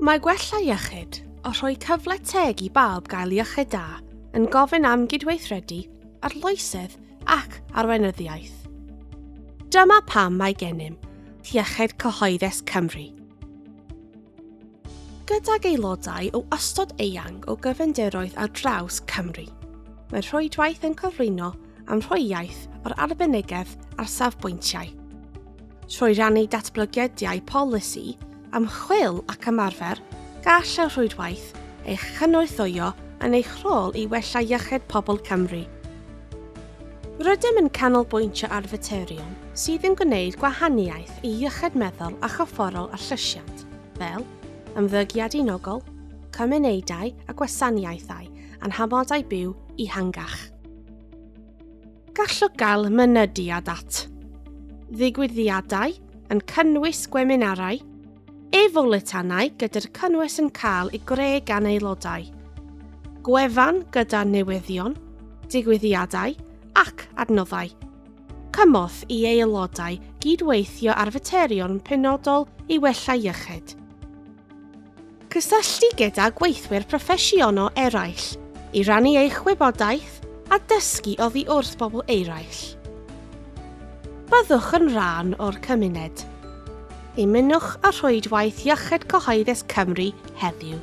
Mae gwella iechyd a rhoi cyfle teg i bawb gael iechyd da yn gofyn am gydweithredu, arloesedd ac arweinyddiaeth. Dyma pam mae gennym Iechyd Cyhoeddus Cymru. Gydag aelodau o ystod eang o gyfandiroedd ar draws Cymru, mae'r rhwydwaith yn cyflwyno amrhwyaeth o'r arbenigedd a'r safbwyntiau. Trwy rannu datblygiadiau polisi, ymchwil ac ymarfer, gall y rhwydwaith eich cynorthwyo yn eich rôl i wella iechyd pobl Cymru. Rydym yn canolbwyntio ar faterion sydd yn gwneud gwahaniaeth i iechyd meddwl a chorfforol a llesiant, fel ymddygiad unigol, cymunedau a gwasanaethau a'n hamodau byw ehangach. Gallwch gael mynediad at ddigwyddiadau yn cynnwys gweminarau, e-fwletanau gyda'r cynnwys yn cael ei greu gan aelodau, gwefan gyda newyddion, digwyddiadau ac adnoddau, cymorth i aelodau gydweithio ar faterion penodol i wella iechyd. Cysylltu gyda gweithwyr proffesiynol eraill i rannu eich gwybodaeth a dysgu oddi wrth bobl eraill. Byddwch yn rhan o'r cymuned. Ymunwch â Rhwydwaith Iechyd Cyhoeddus Cymru heddiw.